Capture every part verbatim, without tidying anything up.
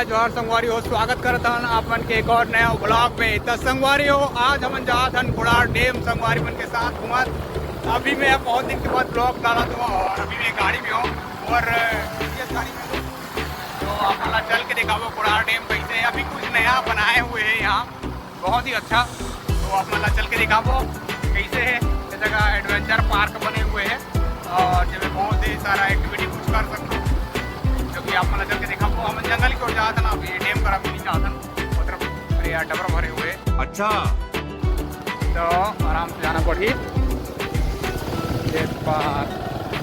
जोहार संगवारी हो, स्वागत करत हन आप मन के एक और नया व्लॉग में। त संगवारी हो, आज हमन जात हन कुड़ार डैम संगवारी मन के साथ घूमत। अभी मैं बहुत दिन के बाद व्लॉग डालत हूँ और अभी मैं गाड़ी में हूँ और ये गाड़ी में हूँ। तो आप मन ला चल के दिखाबो कुड़ार डैम कैसे है। अभी कुछ नया बनाए हुए हैं यहाँ, बहुत ही अच्छा। तो आप मन ला चल के दिखाबो कैसे है। ये जगह एडवेंचर पार्क बने हुए हैं और जेमे बहुत ही सारा एक्टिविटी कुछ कर सकते हो, जो कि आप मन ला चल के दिखाबो। हम जंगल की ओर जात हन, अभी डैम कर अभी नहीं जात हन, मतलब अरे यार डबर भरे हुए हैं। अच्छा। तो आराम से जाना पड़ी। ये पार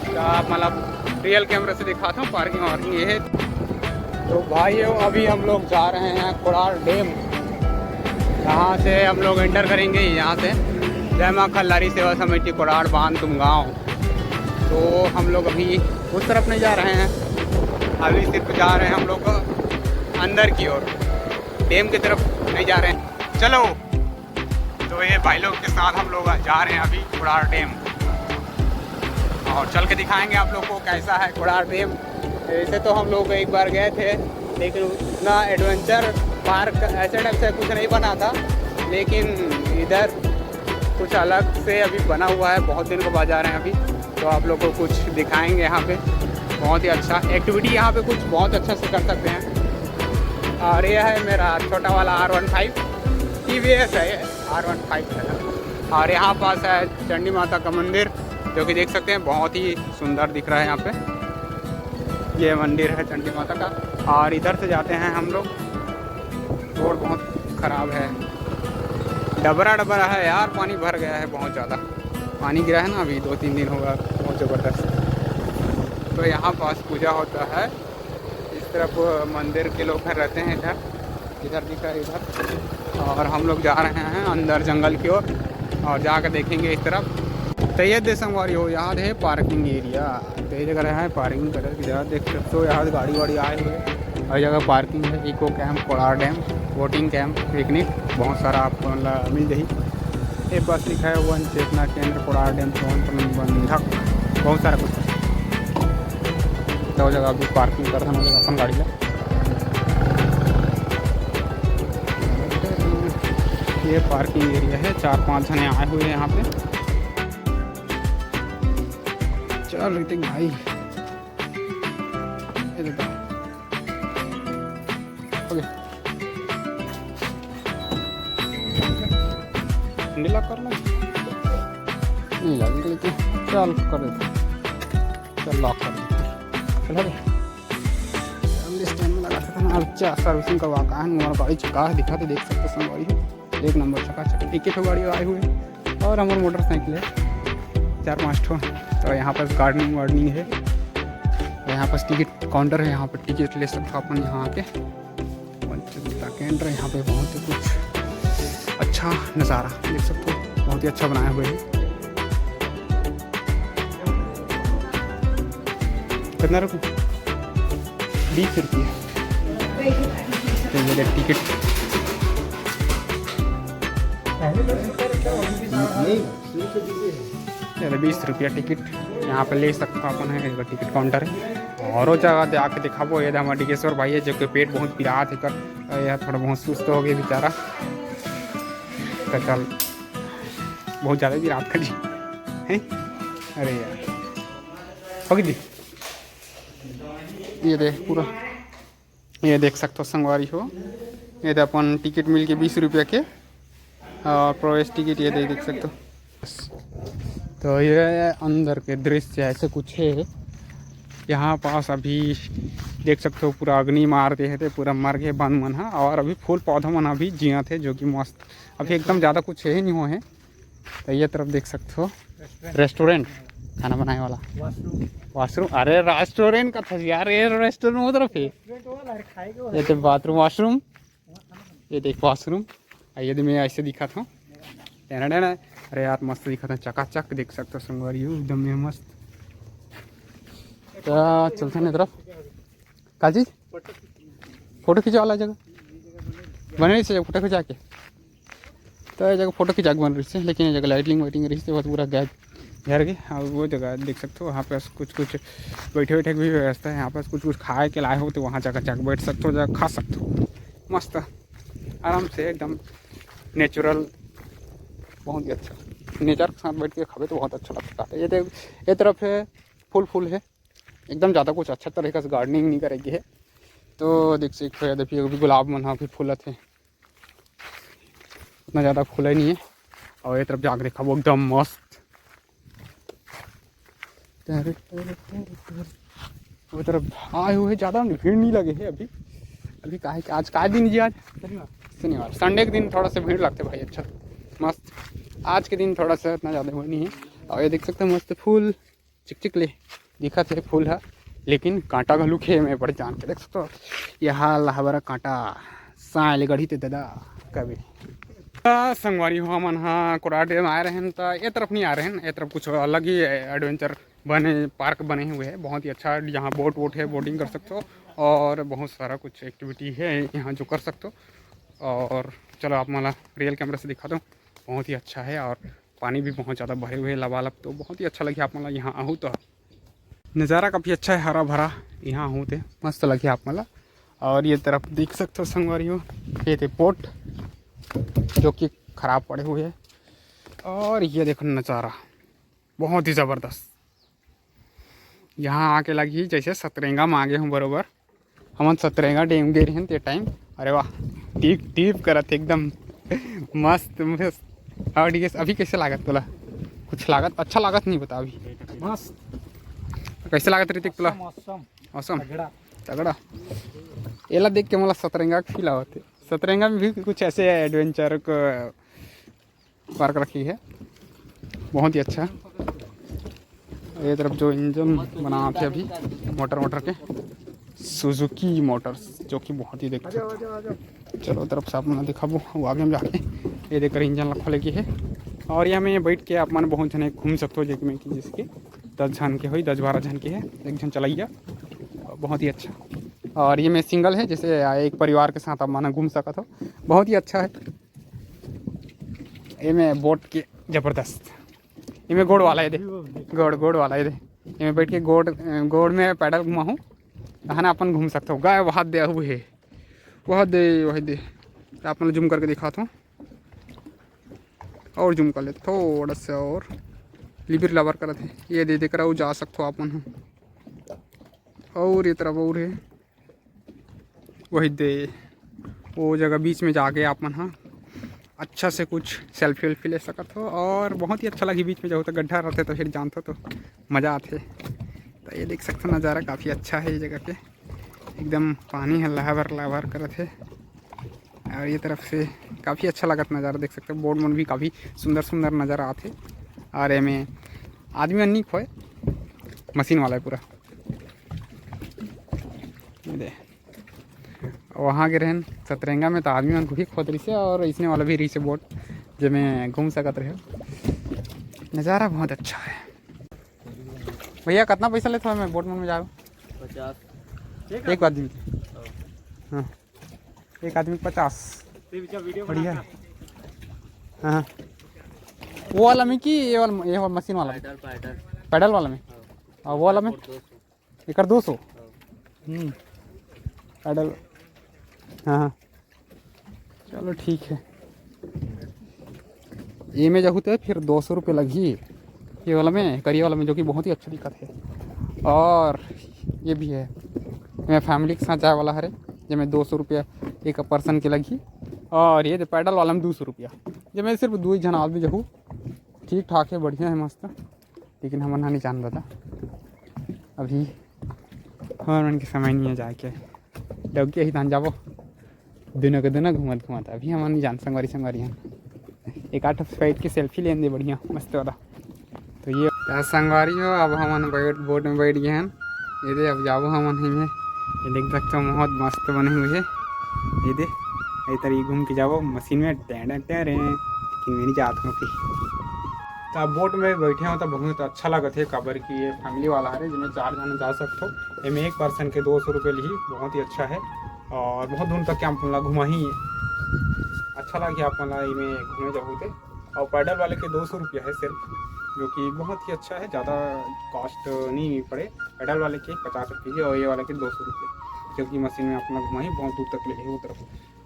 का मतलब रियल कैमरे से दिखाता हूँ, पार्किंग वार्किंग ये है। तो भाई हो, अभी हम लोग जा रहे हैं कुड़ार डैम। यहाँ से हम लोग एंटर करेंगे, यहाँ से जय माँ खल्लारी सेवा समिति कुड़ार बांध तुम गाँव। तो हम लोग अभी उस तरफ नहीं जा रहे हैं, अभी सिर्फ जा रहे हैं हम लोग अंदर की ओर, डैम की तरफ नहीं जा रहे हैं। चलो, तो ये भाई लोग के साथ हम लोग जा रहे हैं अभी कुड़ार डैम और चल के दिखाएंगे आप लोग को कैसा है कुड़ार डैम। वैसे तो हम लोग एक बार गए थे, लेकिन उतना एडवेंचर पार्क ऐसे टाइप से कुछ नहीं बना था, लेकिन इधर कुछ अलग से अभी बना हुआ है। बहुत दिन के बाद जा रहे हैं अभी, तो आप लोग को कुछ दिखाएंगे यहाँ पे। बहुत ही अच्छा एक्टिविटी यहाँ पे कुछ बहुत अच्छा से कर सकते हैं। और ये है मेरा छोटा वाला R one five, T V S है, R one five है। और यहाँ पास है चंडी माता का मंदिर, जो कि देख सकते हैं बहुत ही सुंदर दिख रहा है यहाँ पे। ये मंदिर है चंडी माता का। और इधर से जाते हैं हम लोग, रोड बहुत ख़राब है, डबरा डबरा है यार, पानी भर गया है बहुत ज़्यादा। पानी गिरा है ना अभी दो तीन दिन होगा, बहुत ज़बरदस्त। तो यहाँ पास पूजा होता है, इस तरफ मंदिर के लोग रहते हैं इधर, इधर दिख रहा है इधर। और हम लोग जा रहे हैं अंदर जंगल की ओर और जाकर देखेंगे इस तरफ। तो ये दे संगवारी हो, याद है पार्किंग एरिया, तो ये जगह रहा है पार्किंग करे के जगह। देख सकते हो यहाँ गाड़ी वाड़ी आए हुए हैं। और जगह पार्किंग है, eco camp, Kolar dam, boating camp, picnic, बहुत सारा आपको मतलब मिल जाही। ये पास लिखा है वन चेतना केंद्र कोलार डैम सोन प्रबंधक, बहुत सारा कुछ है। तो वो जगह अभी पार्किंग करथन वो जगह अपन गाड़ी ला। ये पार्किंग एरिया है, चार पांच जने आए हुए हैं यहाँ पे। चल ऋतिक भाई, ये देता। ओके। हैंडल लॉक करना है? नहीं लॉक, निकल के। चल, कर देते। चल, लॉक कर देते। चल, हो गया। चल, इस टाइम में लगा देते हैं। अच्छा, सर्विसिंग करवा का है, हमारा गाड़ी चका है, दिखा के देख सकते हो संगवारी हो। एक नंबर चकाचक। एक ही ठो गाड़ी आए हुए हैं और हमारे मोटरसाइकिल है चार पाँच ठो। तो यहाँ पास गार्डनिंग वार्डनिंग है, तो यहाँ पास टिकट काउंटर है, यहाँ पर टिकट ले सकते हो अपन यहाँ आके। पंचदेवता केंद्र, यहाँ पे बहुत ही कुछ अच्छा नज़ारा देख सकते हो, बहुत ही अच्छा बनाए हुए हैं। कितना रुपये? बीस रुपये। तो ये टिकट, चलो, बीस रुपया टिकट यहाँ पे ले सकता अपन है, एक टिकट काउंटर है। और वो जगह दे आके दिखाबो, ये दे हमारा डिगेश्वर भाई है, जो कि पेट बहुत पिरात है कर, ये थोड़ा बहुत सुस्त हो गए बेचारा। तो चल, बहुत ज़्यादा पिरात कर जी, हैं? अरे यार, हो गई जी। ये दे पूरा, ये देख सकते हो संगवारी हो, ये दे अपन टिकट मिल के बीस रुपया के, और प्रवेश टिकट ये दे देख सकते हो। तो ये अंदर के दृश्य ऐसे कुछ है। यहाँ पास अभी देख सकते हो पूरा अग्नि मार दे हे, पूरा मर गए बन मन हा, और अभी फूल पौधा मन अभी जिया थे, जो कि मस्त, अभी एकदम ज़्यादा कुछ है ही नहीं हो है। तो ये तरफ देख सकते हो रेस्टोरेंट, खाना बनाने वाला। वॉशरूम। अरे रेस्टोरेंट का था यार, ये रेस्टोरेंट वो तरफ है। ये तो बाथरूम, वॉशरूम, ये देख वॉशरूम। आ, ये दे मैं ऐसे दिखा था, टेना टेना। अरे यार मस्त दिखा था, चकाचक देख सकते हो संगवारी हो, एकदम में मस्त। तो चलते हैं तरफ। का चीज? फोटो खींचे वाला जगह बने नहीं से फोटो खिंचा के। तो ये जगह फोटो खिंचा के बन रही है, लेकिन ये जगह लाइटिंग वाइटिंग रही है, बहुत पूरा गैप घर के, और वो जगह देख सकते हो, वहाँ पे कुछ कुछ बैठे बैठे की भी व्यवस्था है। यहाँ पे कुछ कुछ खाए के लाए हो तो वहाँ जाकर जाकर बैठ सकते हो, जाकर खा सकते हो, मस्त आराम से एकदम नेचुरल, बहुत ही अच्छा। नेचर के साथ बैठ के खावे तो बहुत अच्छा लगता है। ये देख, ये तरफ है फूल, फूल है एकदम, ज़्यादा कुछ अच्छा तरीका से गार्डनिंग नहीं करेगी है। तो देख सकते हो, ये देखिए अभी गुलाब मन ह अभी फूलत है, उतना ज़्यादा फूला ही नहीं है। और ये तरफ जाके देखा, वो एकदम मस्त। वो तरफ आए हुए ज़्यादा भीड़ नहीं लगे है अभी। अभी काहे कि आज का दिन जी, आज शनिवार, संडे के दिन थोड़ा सा भीड़ लगते भाई। अच्छा, मस्त। आज के दिन थोड़ा सा इतना ज़्यादा हुआ नहीं है। और ये देख सकते हो, मस्त फूल चिकचिक ले दिखत हे फूल ह, लेकिन कांटा घलुक हे। मैं बड़े जान के देख सकथो, यहाँ लहबरा कांटा साय ले गढ़ी ते ददा कभी। त संगवारी हो, हमन ह कोरार डेम आए रहेन, त ए तरफ नहीं आए रहेन, ए तरफ कुछ अलग ही एडवेंचर बने, पार्क बने हुए है, बहुत ही अच्छा। यहाँ बोट वोट है, बोटिंग कर सकथो और बहुत सारा कुछ एक्टिविटी है यहाँ जो कर सकथो। और चलो आप मन ला रियल कैमरा से दिखा दो, बहुत ही अच्छा है और पानी भी बहुत ज़्यादा भरे हुए हे लबालब, तो बहुत ही अच्छा लगे आप मन ला यहाँ आहू तो। नज़ारा काफ़ी अच्छा है, हरा भरा, यहाँ आहू ते मस्त लगे आप मन ला। और ये तरफ देख सकते हो संगवारी हो, ये थे बोट जो कि खराब पड़े हुए हैं। और ये देखो नज़ारा बहुत ही ज़बरदस्त, यहाँ आके लगी जैसे सतरेंगा में आगे हूँ बरोबर। हमन सतरेंगा डेम गे रहेन ते टाइम। अरे वाह, टीप टीप करत हे एकदम मस्त मस्त। और डीएस अभी कैसे लागत तोला? कुछ लागत, अच्छा लागत नहीं बता अभी। मस्त। कैसे लागत ऋतिक तोला? मौसम मौसम तगड़ा। तगड़ा। एला देख के मोला सतरेंगा के फील आवत हे। सतरेंगा में भी कुछ ऐसे एडवेंचर को पार्क रखी है, बहुत ही अच्छा। ये तरफ जो इंजन बनात हे अभी मोटर वोटर के, सुजुकी मोटर्स, जो कि बहुत ही देखते। चलो तरफ से आप मन दिखाबो, वो आगे में जाके ये देख इंजन ला खोले के है। और यहाँ में बैठ के आप मन बहुत जने घूम सकते हो, जेके में कि जैसे कि दस झन के होई, दस बारह झन के है, एक झन चलैया, बहुत ही अच्छा। और ये में सिंगल है, जैसे एक परिवार के साथ आप मन घूम सकत हो, बहुत ही अच्छा है। एमे बोट के जबरदस्त, एमे गोड़ वाला है दे, गोड़, गोड़ वाला है दे। एमे बैठ के गोड़, गोड़ में पैडल घुमाहूँ, तहन अपन घूम सकथो। गाय वहाद दे आहू हे, वहाद दे, वहाद दे। आप मन जूम करके दिखात हूँ और जूम कर लेते थोड़ा सा और लिबिर लबर करत हे। ये दे दे करा जा सकथो आप मन ह। और ये तरफ और है, वही दे, वो जगह बीच में जाके आप मन ह अच्छा से कुछ सेल्फी वेल्फी ले सकत हो। और बहुत ही अच्छा लगी, बीच में जाहू तो गड्ढा रहते तो फिर जानथो तो मज़ा आथे। तो ये देख सकते हो नज़ारा काफ़ी अच्छा है ये जगह के, एकदम पानी है लहबर लहबर करत है। और ये तरफ से काफ़ी अच्छा लगत नज़ारा देख सकते हो, बोट मन भी काफ़ी सुंदर सुंदर नज़र आथे। और एमे आदमी मन नहीं खोए, मशीन वाला है पूरा। ये दे। वहाँ गे रहेन सतरेंगा में, तो आदमी मन को भी खोद रही से और इसने वाला भी रही से बोट, जेमे घूम सकत रहे। नज़ारा बहुत अच्छा है। भैया, कितना पैसा लेते हो मैं बोट मन में जाओ? पचास। एक आदमी के? हाँ, एक आदमी पचास। बढ़िया। हाँ, वो वाला में कि ये वाला, ये वाला मशीन वाला में? Pedal, pedal. पैडल वाला में? और वो वाला में? और दो सौ। एकर दो सौ। हम्म, पैडल। हाँ, हाँ, चलो ठीक है। ये में जाहू तो फिर दो सौ रुपये लगही ये वाला में, करिया वाला में, जो कि बहुत ही अच्छा दिखत है। और ये भी है, मैं फैमिली के साथ जाए वाला हरे, जेमे दो सौ रुपया एक पर्सन के लगही। और ये दे पैडल वाला में दो सौ रुपया, जेमे सिर्फ दो ही झन आदमी जाहू। ठीक ठाक है, बढ़िया है, मस्त। लेकिन हमन ह नहीं जान दादा, अभी हमर मन के समय नहीं है जाए के। डौकी ही धान जाबो, दुनो के दुनो घूमत घूमत। अभी हमन नहीं जान संगवारी संगवारी हम एक आठ बैठ के सेल्फी लेन दे, बढ़िया मस्त वाला। तो ये तो संगवारी हो, अब हमन बैठ, बोट में बैठ गए हैं। ये दे, अब जाबो हमन ही में। ये देख सकते हो, बहुत मस्त बने हुए है। ये दे, ये तरी घूम के जाबो मशीन में, टें टें टें रे। लेकिन मैं नहीं जात हूँ फिर। तो अब बोट में बैठे हो तो बहुत अच्छा लगत है, काबर कि ये फैमिली वाला हरे, जिसमें चार जन जा सकते हो। एमे एक पर्सन के दो सौ रुपये लिही, बहुत ही अच्छा है। और बहुत दूर तक के आप मन ला घुमाही, अच्छा लगे आप मन ला एमे घूमे जाहू ते। और पैडल वाले के दो सौ रुपया है सिर्फ। जो कि बहुत ही अच्छा है, ज़्यादा कॉस्ट नहीं पड़े। पैडल वाले के पचास रुपये और ये वाले के दो सौ रुपये, क्योंकि मशीन में अपना घुमाही बहुत दूर तक ले जाही वो तरफ।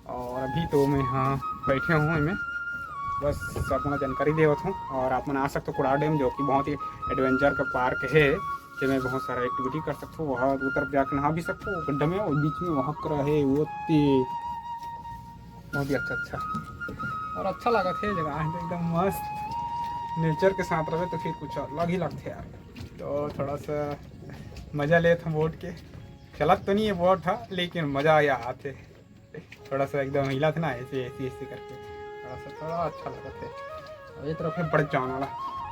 और अभी तो मैं यहाँ बैठे हूँ, मैं बस आप मन जानकारी देवत हूँ। और आप मन आ सकते हो कुड़ाह डैम, जो कि बहुत ही एडवेंचर का पार्क है, जेमे बहुत सारा एक्टिविटी कर सकते हो। वहाँ वो तरफ जाके नहा भी सकते हो गड्ढा में, और बीच में वहाँ कर है वो ती-, बहुत ही अच्छा, अच्छा और अच्छा लगा थे जगह है, तो एकदम मस्त नेचर के साथ रहे तो फिर कुछ अलग ही लगते यार। तो थोड़ा सा मज़ा लेत हम बोट के, चलत तो नहीं है बोट हा, लेकिन मज़ा आया आते। थोड़ा सा एकदम हिलत ना ऐसे, ऐसे, ऐसे करके, थोड़ा सा, थोड़ा अच्छा लगत है। और ये तरफ है बड़जान वाला,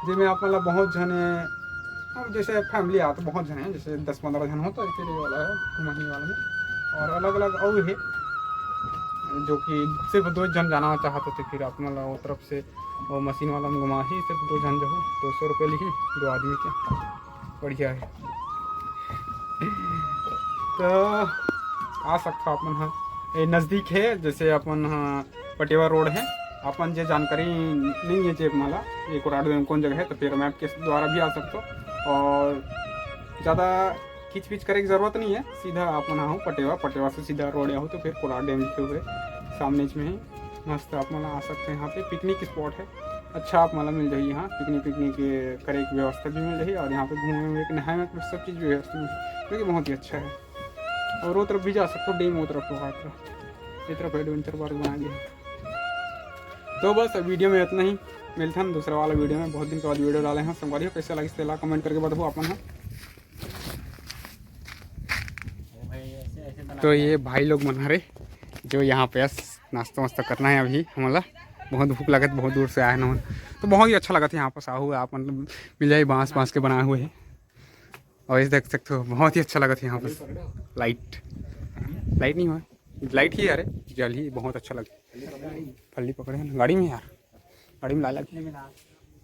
जेमे आप मतलब बहुत झने, अब जैसे फैमिली आ तो बहुत झने, जैसे दस पंद्रह झन हो तो फिर ये वाला है घुमाने वाला में। और अलग अलग और है, जो कि सिर्फ दो झन जाना चाहते थे, फिर आप मतलब वो तरफ से वो मशीन वाला में घुमा ही सिर्फ दो झन जाहू, दो सौ रुपये लिही दो आदमी के, बढ़िया है। तो आ सकता अपन हा, ये नज़दीक है, जैसे अपन हा पटेवा रोड है, अपन जे जानकारी नहीं है जे माला ये कुड़ाह डैम कौन जगह है, तो फिर मैप के द्वारा भी आ सकते हो। और ज़्यादा खींच पीच करे की ज़रूरत नहीं है, सीधा अपन हा पटेवा, पटेवा से सीधा रोड आहो तो फिर कुड़ाह डैम लिखे हुए सामने में ही मस्त आप मन आ सकते हैं। यहाँ पे पिकनिक स्पॉट है, अच्छा आप मन ला मिल जाही यहाँ। पिकनिक, पिकनिक करे की व्यवस्था भी मिल जाही और यहाँ पे घूमे में, एक नहाए में, सब चीज़ व्यवस्था मिल, जो कि बहुत ही अच्छा है। और वो तरफ भी जा सकते हो, डैम वो तरफ, वो तरफ, ये तरफ एडवेंचर पार्क बना दिया है। तो बस अब वीडियो में इतना ही, मिलथन दूसरा वाला वीडियो में। बहुत दिन के बाद वीडियो डाले हैं संगवारी हो, कैसे लगिस तेला कमेंट करके बताओ अपन हा। तो ये भाई लोग मन हरे, जो यहाँ पे अस नाश्ता वास्ता करना है अभी हमला। बहुत भूख लगत, बहुत दूर से आए ना, तो बहुत ही अच्छा लगत है यहाँ पास आहू। आप मतलब मिल जाए बांस, बांस के बनाए हुए है। और इस देख सकते हो, बहुत ही अच्छा लगत है यहाँ पास। लाइट, लाइट नहीं हुआ, लाइट ही है, अरे जल ही, बहुत अच्छा लगे। फल्ली पकड़े हैं ना गाड़ी में यार, गाड़ी में ला लगे।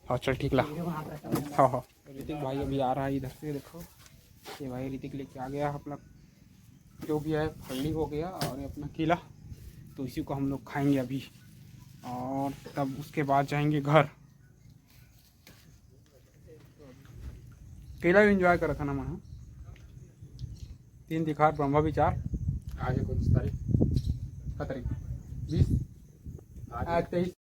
हाँ चल ठीक ला। हाँ हाँ। ऋतिक भाई अभी आ रहा है इधर से, देखो ये भाई ऋतिक लेके आ गया अपना जो भी है, फल्ली हो गया और अपना केला, तो इसी को हम लोग खाएंगे अभी और तब उसके बाद जाएंगे घर। केला भी एंजॉय कर रखा ना मन। तीन दिखार ब्रह्मा विचार। आज है कौन सी तारीख? का तारीख? बीस। आज आज तेईस।